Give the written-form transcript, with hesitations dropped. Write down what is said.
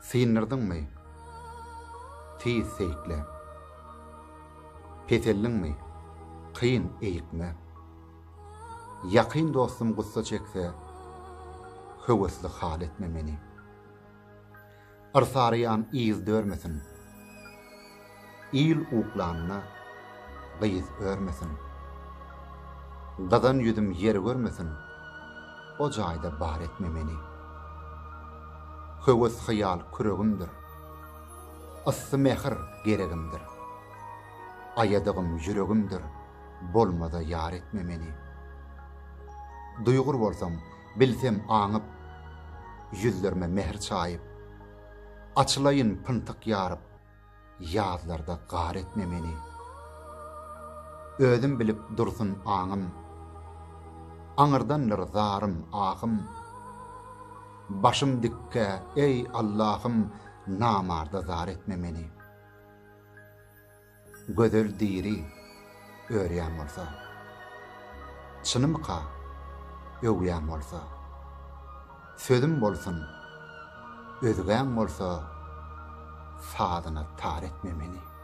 Syndyrdyňmy? Tiz seýikle. Peseldiňmi? Kyn eýikme. Ýakyn dostum gussa çekse, Höwesli hal etme meni. Yrsaraýan yz dörmesin. Il uklanda gyz örmesin. Gyzan ýüzüm ýer görmesin, O jaýda bar etme meni. Höwes-hyýal küregimdir. Yssy mähir geregimdir. Aýadygym ýüregimdir, Bolmaza ýar etme meni. Duýgur bolsam, bilsem aňyp, Ýüzlerime mähir çaýyp. Açylaýyn pyntyk ýaryp, Ýazlarda gar etme meni. Özüm bilip dursun aňym, Aňyrdandyr zarym, ahym. Başym dikkä, eý, Allahym, Namarda zar etme meni. Gözel diri örýän bolsa. Çynymyka öwýän bolsa. Sözüm bolsun, özgäň bolsa sazyna tar etme meni.